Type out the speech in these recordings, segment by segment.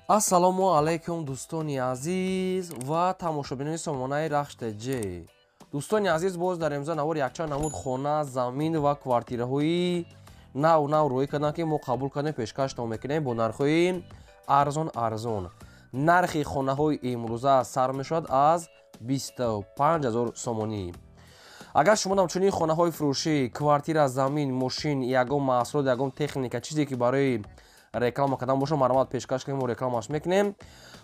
Ассалому алайкум, дӯстони азиз ва тамошобинони сомонаи Рахш ТЖ. Дӯстони азиз, боз дар имза навор якчанд намуд хона, замин ва квартираҳои нав нав рӯй карданд, ки мо қабул кардем, пешкаштон мекунем бо нархҳои арзон арзон. Нархи хонаҳои имрӯза сар мешавад аз 25 0 сомонӣ. Агар шумо ҳамчунин хонаҳои фурӯшӣ, квартира, замин, мошин, ягон маҳсулот, ягон техника, чизе ки барои реклама кардан бошад, марҳамат, пешкаш кунем, мо рекламаш мекунем.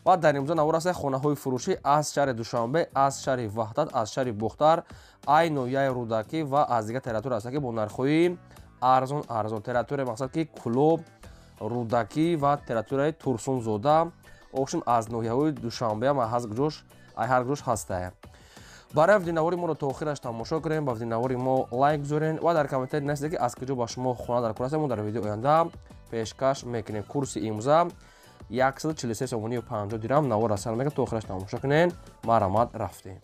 Ва дар имрӯза навор аст хонаҳои фурӯшӣ аз шаҳри Душанбе, аз шаҳри Ваҳдат, аз шаҳри Бохтар, ай ноҳияи Рӯдакӣ ва аз дигар территория аст, ки бо нархҳои арзон арзон. Территория, мақсад ки Кӯлоб, Рӯдакӣ ва территорияи Турсунзода, общем, аз ноҳияҳои Душанбеам ҳар ҷош ҳастая. Барои видеонавори моро то охираш тамошо кунем, ба видеонавори мо лайк гузорен ва дар комментарий нависед, ки аз куҷо ба шумо хона дар кор аст. Мо дар видеои оянда пешкаш мекунем. Курси имрӯза 143 сомонию 50 дирам. Навор сар мекунем, то охираш тамошо кунен. Марҳамат, рафтем.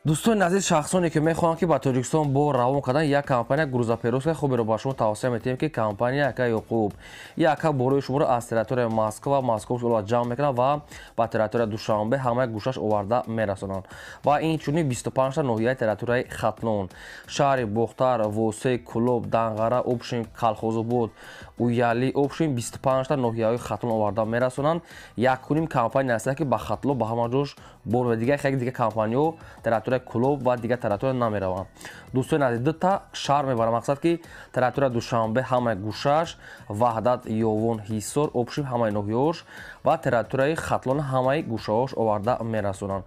Дӯстони азиз, шахсоне ки мехоҳанд, ки ба Тоҷикистон бор равон кардан, як компания грузоперевозка хуберо ба шумо тавсия метиҳем, ки компания ака Ёқуб. Яка борои шуморо аз территорияи Москва, Московский область ҷамъ мекунад ва ба территорияи Душанбе ҳамаи гӯшаш оварда мерасонанд. Ва инчунин 25 ноҳияи территорияи Хатлон, шаҳри Бохтар, Восе, Кӯлоб, Данғара, общем, Калхозобод, Уяли, общем, 25 ноҳияҳои Хатлон оварда мерасонанд. Якуним компания ҳастанд, ки ба Хатлон ба ҳама ҷош бор ва дигар хеле дигар компаниҳо территорияи Кӯлоб ва дигар территория намераванд. Дӯстони азиз, дута шаҳр мебарам, мақсад ки территорияи Душанбе ҳамаи гӯшаш, Ваҳдат, Ёвон, Ҳисор, общем, ҳамаи ноҳияҳош ва территорияи Хатлон ҳамаи гӯшаҳош оварда мерасонанд.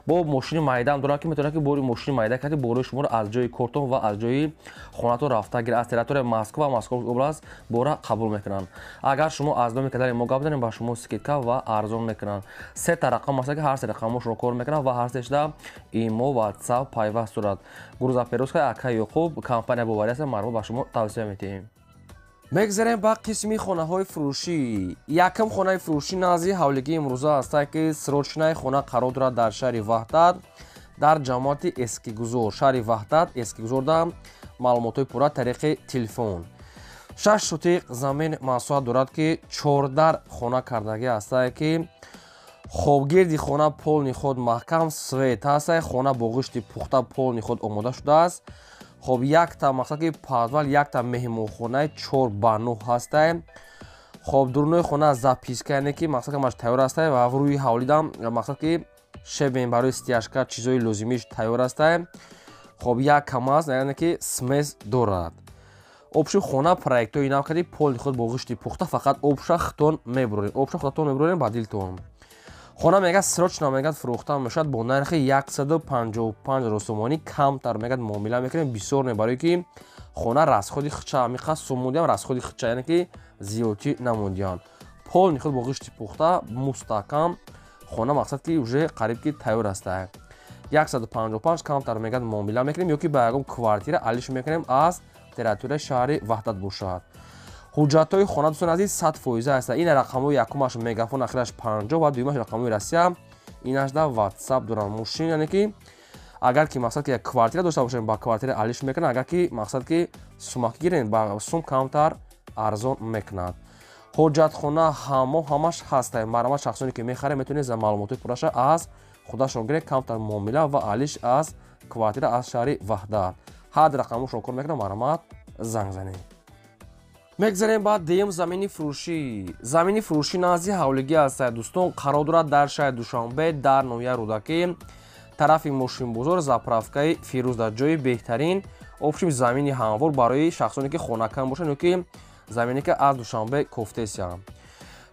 Бо мошини майдаам доранд, ки метавонад, ки бори мошини майда карди, борои шуморо аз ҷои кортон ва аз ҷои хонатон рафта гирад. Аз территорияи Москва ва Московский область бора қабул мекунанд. Агар шумо аз номи канали мо гап занед, ба шумо скидка ва арзон мекунанд. Сета рақам аст, ки ҳар се рақамҳо шумо кор мекунанд ва ҳар сешда имо, WhatsApp пайваст дорад. Грузоперевозка ака Ёқуб компания боварӣ аст, марҳамат, ба шумо тавсия метиҳем. Мегзарем ба қисми хонаҳои фурӯшӣ. Якум хонаи фурӯшӣ назди ҳавлигии имрӯза ҳастад, ки срочный хона қарор дорад дар шаҳри Ваҳдат, дар ҷамоати Эскигузор, шаҳри Ваҳдат, Эскигузорда. Маълумотҳои пурра тариқи телефон. 6 сотиқ замин масоҳат дорад, ки чордар хона кардагӣ ҳастае, ки хоб гирди хона полный худ маҳкам, свет ҳастае. Хона бо ғишти пухта, полный худ омода шудааст. Хоб, якта, мақсад ки подвал, якта меҳмонхонаи 4 ба 9 ҳастае. Хоб, дурунои хона записка, яъне ки мақсад ки ҳамаш тайёр ҳастае ва рӯи ҳавлидам, мақсад ки щебень барои стяжка, чизои лозимиш тайёр ҳастае. Хоб, як камаз, яъне ки смесь дорад. Общем, хона проектҳои нав кардӣ, полный худ бо ғишти пухта, фақат обша худтон мебурорем, обша худатон мебурорем ба дилтон. Хона мегӯяд, срочно мегӯяд, фурӯхта мешавад бо нархи 155 000 сомонӣ. Камтар мегӯяд, муомила мекунем, бисёр не, барое ки хона расходи хча миқас сумудиам, расходи хча, яъне ки зиёдтӣ намондиям. Полный худ бо ғишти пухта, мустаҳкам хона, мақсад ки уже қариб ки тайёр астае. 155 камтар мегӯяд, муомила мекунем ё ки ба ягон квартира алиш мекунем, аз территорияи шаҳри Ваҳдат бошад. Ҳуҷҷатҳои хона, дӯстони азиз, 100% аст. Ин рақамҳои якумаш Мегафон, ахираш 50 ва дуюмаш рақамҳои Россия, инашда WhatsApp доранд. Мошин, яъне ки агар ки, мақсад ки як квартира дошта бошем, ба квартира алиш мекунад. Агар ки, мақсад ки сумак гирем, ба сум камтар арзон мекунад. Ҳоҷатхона ҳамо ҳамаш ҳаста. Марҳамат, шахсоне ки мехарем, метавонед за маълумотҳои пурраша аз худашон гиред. Камтар муомила ва алиш аз квартира аз шаҳри Ваҳдат. Ҳад рақамҳошон кор мекунад, марҳамат, занг занед. Мегзарем ба дуюм замини фурӯшӣ. Замини фурӯшӣ назди ҳавлигӣ аст, дӯстон, қарор дорад дар шаҳри Душанбе, дар ноҳияи Рӯдакӣ, тарафи мошинбозор, заправкаи Фирӯз, дар ҷои беҳтарин. Общем, замини ҳамвор барои шахсоне ки хонакан бошанд ё ки замине ки аз Душанбе кофтесиянд.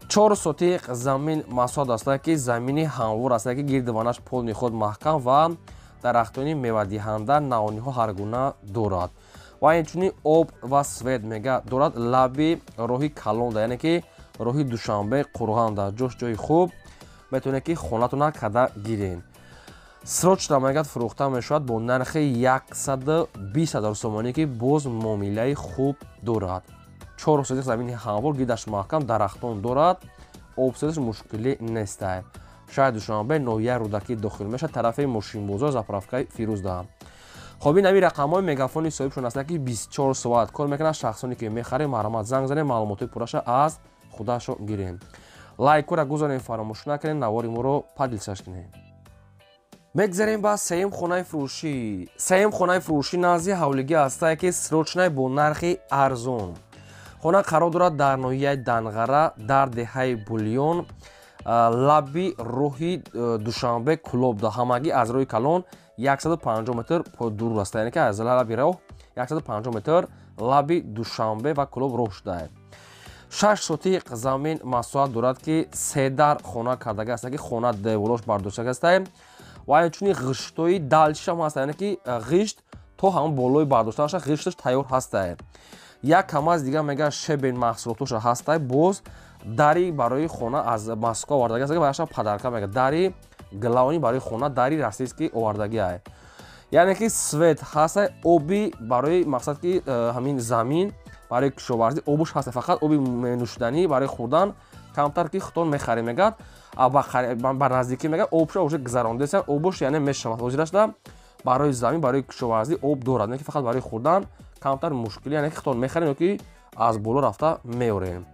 4 сотиқ замин масоҳат аст, ки замини ҳамвор аст, ки гирди ванаш полный худ маҳкам ва дарахтони мевадиҳанда, навониҳо ҳаргуна дорад ва инчунин об ва свет мега дорад. Лаби роҳи калонда, яъне ки роҳи Душанбе Қурғанда, ҷош ҷои хуб, метавонед ки хонатона када гирен. Срочно мегӯяд, фурӯхта мешавад бо нархи 120 000 сомонӣ, ки боз муомилаи хуб дорад. 4 сотиқ замини ҳамвор, гирдаш маҳкам, дарахтон дорад, обсозиш мушкилӣ нестай. Шаҳри Душанбе, ноҳияи Рӯдакӣ дохил мешавад, тарафи мошинбозор, заправкаи Фирӯзда. Хоб, ин ҳамин рақамҳои Мегафони соҳибшон аст, ки 24 соат кор мекунад. Шахсоне ки мехарем, марҳамат, занг занем, маълумотҳои пурраша аз худашон гирем. Лайкора гузорем, фаромӯш накунед, навори моро поделиться кунед. Мегзарем ба сеюм хонаи фурӯшӣ. Сеюм хонаи фурӯшӣ назди ҳавлигӣ ҳастае, ки срочный бо нархи арзон. Хона қарор дорад дар ноҳияи Данғара, дар деҳаи Булён, лаби роҳи Душанбе Кулобда. Ҳамагӣ аз роҳи калон 150 метр дур аст, яъне ки аз лаби роҳ 150 метр лаби Душанбе ва Кулоб роҳ шудааст. 6 сотиқ замин масоҳат дорад, ки се дар хона кардага аст, ки хона деволош бардоштага аст ва инчунин ғиштҳои далчишам ҳаст, яъне ки ғишт то ҳамон болои бардоштанаша ғишташ тайёр ҳастае. Як камаз дига мега щебень маҳсулотоша ҳастае. Боз дари барои хона аз Москва овардаги аст, ва яша подарка мега дари главный барои хона, дари российский овардагиае. Яъне ки свет ҳастае, оби барои мақсад ки ҳамин замин барои кишоварзӣ обуш ҳаста, фақат оби нӯшиданӣ барои хӯрдан камтар ки худтон мехарем мегад. Ба наздикӣ мега обша уже гузарондеса, обуш яъне мешавад ҳозирашда барои замин, барои кишоварзӣ об дорад, не ки фақат барои хӯрдан камтар мушкилӣ, яъне ки худтон мехарем ё ки аз боло рафта меорем.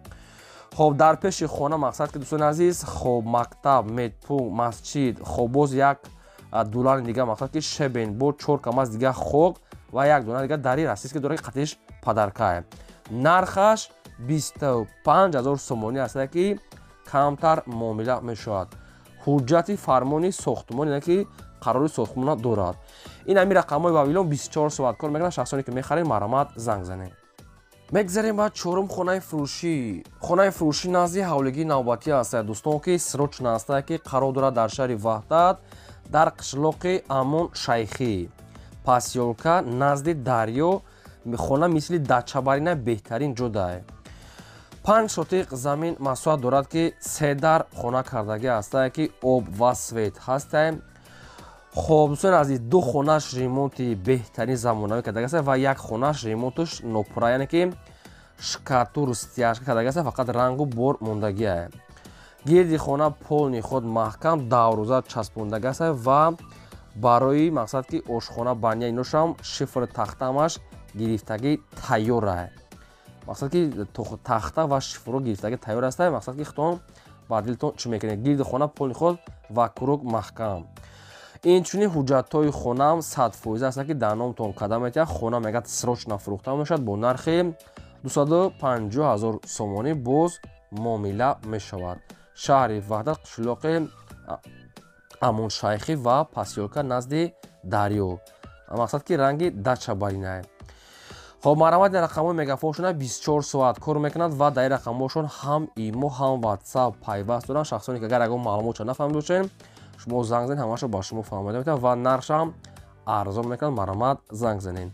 Хоб, дар пеши хона мақсад ки дӯстони азиз, хоб, мактаб, медпункт, масҷид, хоб, боз як дулани дига мақсад ки щебень бо 4 камаз дига хок ва як дона дига дари российский дорад, ки қатиш подарка. Нархаш 25 000 сомонӣ аст, ки камтар муомила мешавад. Ҳуҷҷати фармони сохтмон, яъне ки қарори сохтмона дорад. Ин ҳамин рақамҳои Вавилон 24 соат кор мекунад. Шахсоне ки мехаред, марҳамат, занг занед. Мегзарем ба чорум хонаи фурӯшӣ. Хонаи фурӯшӣ назди ҳавлигии навбатӣ аст, дӯстон, ки срочно аст, ки қарор дорад дар шаҳри Ваҳдат, дар қишлоқи Амон Шайхӣ, посёлка назди дарё. Хона мисли дачабарина беҳтарин ҷодае. 5 сотиқ замин масоҳат дорад, ки се дар хона кардагӣ ҳастае, ки об ва свет ҳастае. Хоб, дӯстони азиз, ду хонаш ремонти беҳтарин замонавӣ кардагӣ аст ва як хонаш ремонташ нопурра, яъне ки штукатур, стяжка кардагӣ аст, фақат рангу бор мондагиае. Гирди хона полный худ маҳкам даврӯза часпондагӣ аст ва барои мақсад ки ошхона, баня иношам шифр тахтаамаш гирифтагӣ тайёрае. Мақсад ки тахта ва шифрро гирифтагӣ тайёр аст, мақсад ки худтон ба дилтон чӣ мекунед. Гирди хона полный худ вокруг маҳкам. Инчунин ҳуҷҷатҳои хонаам 100% аст, ки дар номтон када метиҳад. Хона мегӯяд срочно фурӯхта мешавад бо нархи 250 000 сомонӣ, боз муомила мешавад. Шаҳри Ваҳдат, қишлоқи Амоншайхӣ ва посёлка назди дарё. Мақсад ки ранги дачабаринае. Хоб, марҳамат, дар рақамҳои мегафоншона 24 соат кор мекунад ва дар ин рақамҳошон ҳам имо, ҳам ватсап пайваст доранд. Шахсоне ки агар ягон маълумотша нафаҳмида бошед, шумо занг занед, ҳамаашро ба шумо фаҳмонида метавонад ва нархшам арзон мекунад. Марҳамат, занг занед.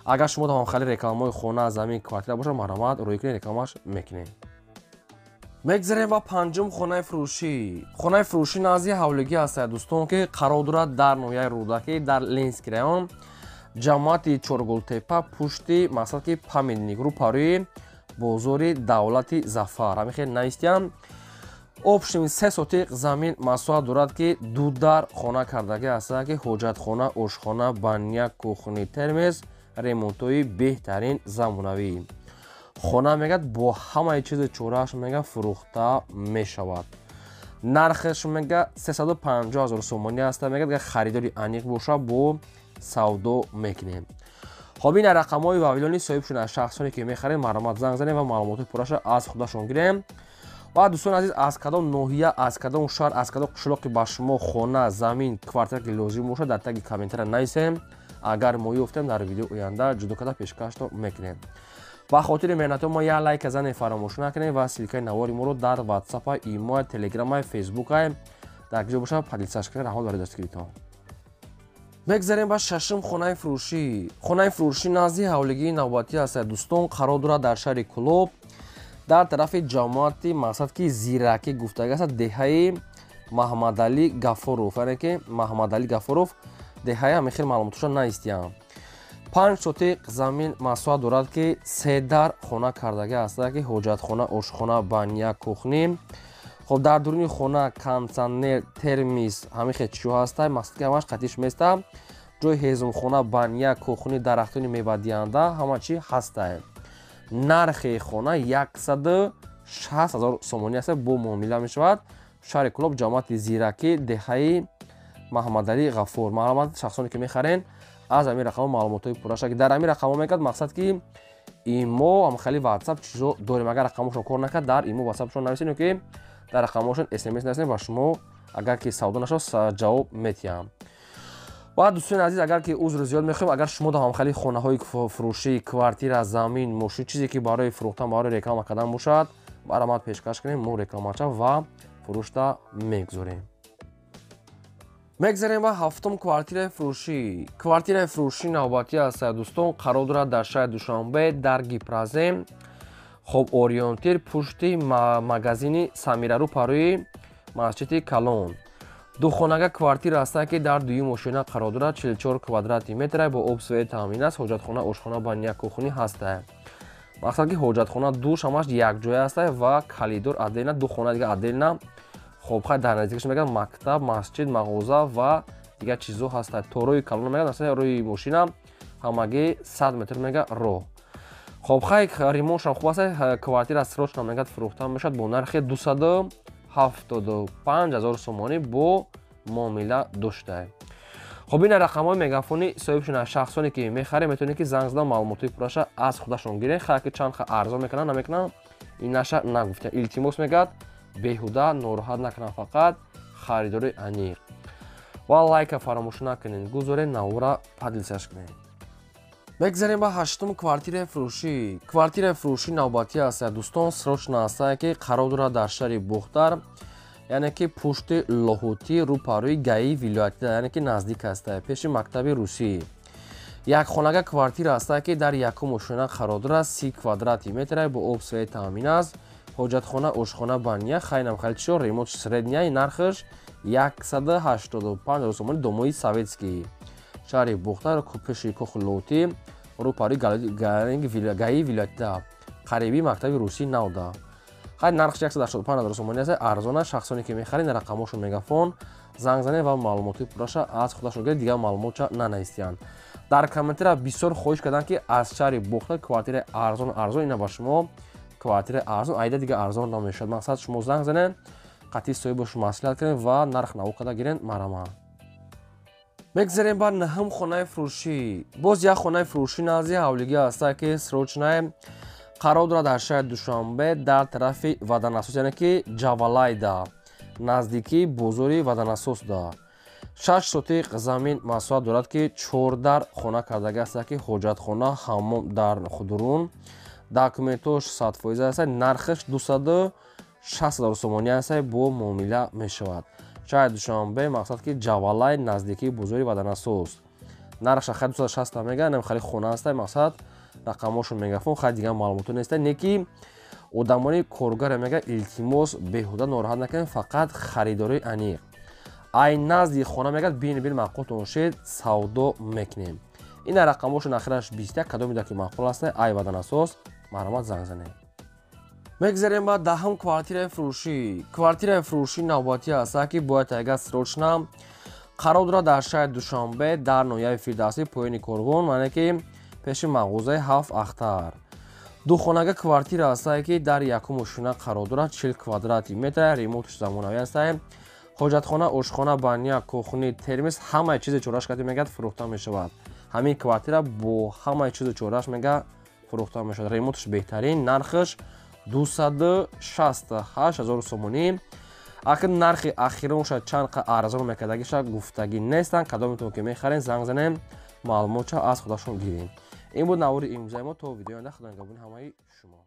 Агар шумо ҳам хеле рекламаҳои хона, замин, квартира бошад, марҳамат, рӯй кунед, рекламаш мекунем. Мегзарем ба панҷум хонаи фурӯшӣ. Хонаи фурӯшӣ назди ҳавлигӣ ҳастад, дӯстон, ки қарор дорад дар ноҳияи Рӯдакӣ, дар Ленинский район, ҷамоати Чоргултепа, пушти мақсад ки памятник рӯпарӯи бозори Давлати Зафар. Ҳамин хел навистиям. Общем 3 сотиқ замин масоҳат дорад, ки ду дар хона кардагӣ аст, ки ҳоҷатхона, ошхона, баня, кухни, термес, ремонтҳои беҳтарин замонавӣ. Хона мегӯяд бо ҳамаи чизи чорааш мега фурӯхта мешавад. Нархаш мега 350 000 сомонӣ аст, мегӯяд агар харидори аниқ боша, бо савдо мекунем. Хоб, ин рақамҳои Вавилони соҳиб шуда. Шахсоне ки мехаред, марҳамат, занг занед ва маълумоти пурраша аз худашон гирем. Ва дӯстони азиз, аз кадом ноҳия, аз кадом шаҳр, аз кадом қишлоқи ба шумо хона, замин, квартира ки лозим бошад, дар таги комментария нависем. Агар мо ёфтем, дар видео оянда ҷудо карда пешкашто мекунем. Ба хотири меҳнатҳо мо як лайка зане фаромӯш накунем ва ссылка и навори моро дар ватсапа, имо, телеграма, фейсбука дар ҷо бошад, поделиться кунед. Раҳмат барои дастгиритон. Мегзарем ба шашум хонаи фурӯшӣ. Хонаи фурӯшӣ назди ҳавлигии навбатӣ аст, дӯстон, қарор дорад дар шаҳри Кулоб, дар тарафи ҷамоати мақсад ки Зиракӣ гуфтагӣ аст, деҳаи Маҳмадалӣ Гафуров, яъне ки Маҳмадалӣ Гафуров деҳаи, ҳамин хел маълумотоша наистиям. 5 сотиқ замин масоҳат дорад, ки се дар хона кардагӣ аст, ки ҳоҷатхона, ошхона, баня, кухни. Хоб, дар дуруни хона кондитсионер, термис, ҳамин хел чизҳо ҳаста, мақсад ки ҳамаш қатиш места. Ҷои ҳезумхона, баня, кухни, дарахтони мевадиҳанда, ҳама чи ҳастае. Нархи хона 160 60 000 сомонӣ аст, бо муомила мешавад. Шаҳри Кӯлоб, ҷамоати Зиракӣ, деҳаи Маҳмадалӣ Ғафур. Маълумот шахсоне ки мехарен аз ҳамин рақамҳо маълумотҳои пурраша ки дар ҳамин рақамҳо мекард, мақсад ки имо ҳам хеле WhatsApp чизо дорем. Агар рақамҳошон кор накард, дар имо WhatsAppшон нависед ё ки дар рақамҳошон SMS нависед ва шумо агар ки савдо нашавад ҷавоб метиҳам. Ва дӯстони азиз, агар ки узр зиёд мехоҳем, агар шумо дар ҳамхели хонаҳои фурӯшӣ, квартира, замин, мошин, чизе ки барои фурӯхтан, барои реклама кардан бошад, баромад пешкаш кунем, мо рекламача ва фурӯшта мегузорем. Мегзарем ба ҳафтум квартираи фурӯшӣ. Квартираи фурӯшӣ навбатӣ аст, дӯстон, қарор дорад дар шаҳри Душанбе, дар Гипрозем, хоб, ориентир пушти магазини Самирару, парои масҷиди калон. Духонага квартира аст, ки дар дуюм ошёна қарор дорад, 44 квадрати метра, бо об, свет таъмин аст, ҳоҷатхона, ошхона, баня, кухня ҳаста. Мақсад ки ҳоҷатхона, душ ҳамаш якҷоя аст ва коридор отдельно, ду хона дига отдельно. Хоб, хай, дар наздикаш мегӯяд мактаб, масҷид, мағоза ва дигар чизҳо ҳастанд. То роҳи калон мегӯяд, масалан, роҳи мошина ҳамагӣ 100 метр мега роҳ. Хоб, хай, ремонтшам хуб аст. Квартира срочно мегӯяд фурӯхта мешавад бо нархи 275 000 сомонӣ бо муомила доштае. Хоб, ина рақамҳои мегафони соҳибшона. Шахсоне ки мехаред, метавонед ки занг зада маълумотҳои пурраша аз худашон гиред. Хай, ки чанд арзон мекунанд, намекунанд, инаша нагуфтем. Илтимос мегӯяд, беҳуда нороҳат накунанд, фақат харидори аниқ. Ва лайка фаромӯш накунед, гузоред, навора поделиться кунед. Мегзарем ба ҳаштум квартираи фурӯшӣ. Квартираи фурӯшӣ навбатӣ аст, дӯстон, срочно аст, ки қарор дорад дар шаҳри Бохтар, яъне ки пушти Лоҳутӣ, рӯпарӯи ГАИ вилоятӣ, яъне ки наздик аст, пеши мактаби русӣ. Якхонага квартира аст, ки дар якум ошёна қарор дорад, 30 квадрати метра, бо об, свет таъмин аст, ҳоҷатхона, ошхона, баня, хайнам хеле чиё, ремонт средний, нархаш 185 000 сомонӣ, домои советский. Шаҳри Бохтар, пеши кохи Лоҳутӣ, рӯпарӯи ГАИ вилоятида, қариби мактаби русӣ навда. Хай, нархш 185 000 сомонӣ аст, арзона. Шахсоне ки мехаред, рақамҳошон мегафон, занг занед ва маълумоти пурраша аз худашон гиред, дигар маълумотша нанавистиянд. Дар комментария бисёр хоҳиш карданд, ки аз шаҳри Бохтар квартираи арзон, арзон. Ина ба шумо квартираи арзон, айда дига арзон намешавад. Мақсад, шумо занг занед, қатъи соҳибош маслиҳат кунед ва нарх наво карда гиред, марама. Мегзарем ба наҳум хонаи фурӯшӣ. Боз як хонаи фурӯшӣ назди ҳавлигӣ аст, ки срочно қарор дорад дар шаҳри Душанбе, дар тарафи Ваданасос, яъне ки Ҷавалайда, наздикии бозори Ваданасосда. 6 сотиқ замин масоҳат дорад, ки чордар хона кардагӣ аст, ки ҳоҷатхона, ҳаммом дар худурун, документош 100% аст, нархаш 260 000 сомонӣ аст, бо муомила мешавад. Шаҳри Душанбе, мақсад ки Ҷавалай, наздикии бозори Ваданасос. Нархша хай 260 мега, нам хали хона аст. Мақсад, рақамҳошон мегафон, хай, дигар маълумото неста. Не ки одамони коргаре мега, илтимос, беҳуда нороҳат накунед, фақат харидории аниқ. Ай назди хона мегӯяд, бин бин маъқултон шед, савдо мекунем. Ина рақамҳошон ахираш 21. Кадомида ки маъқул аст, ай Ваданасос, марҳамат, занг занед. Мегзарем ба даҳум квартираи фурӯшӣ. Квартираи фурӯшӣ навбатӣ аст, ки бояд тайга срочно қарор дорад дар шаҳри Душанбе, дар ноҳияи Фирдавсӣ, поёни корвон, яъне ки пеши мағозаи Ҳафт Ахтар. Духонага квартира аст, ки дар якум ошёна қарор дорад, 40 квадрати метр, ремонтш замонавӣ аст, ҳоҷатхона, ошхона, баня, кухня, термис, ҳамаи чизи чораш кати мегӯяд фурӯхта мешавад. Ҳамин квартира бо ҳамаи чизу чораш мега фурӯхта мешавад, ремонтш беҳтарин, нархаш 268 000 сомонӣ. Акн нархи ахиронша чанд арзон мекардагиша гуфтагӣ нестанд. Кадометон ки мехарем, занг занем, маълумотша аз худашон гирем. Ин буд навори имрӯзаи мо. То видеои оянда, худо нигаҳбони ҳамаи шумо.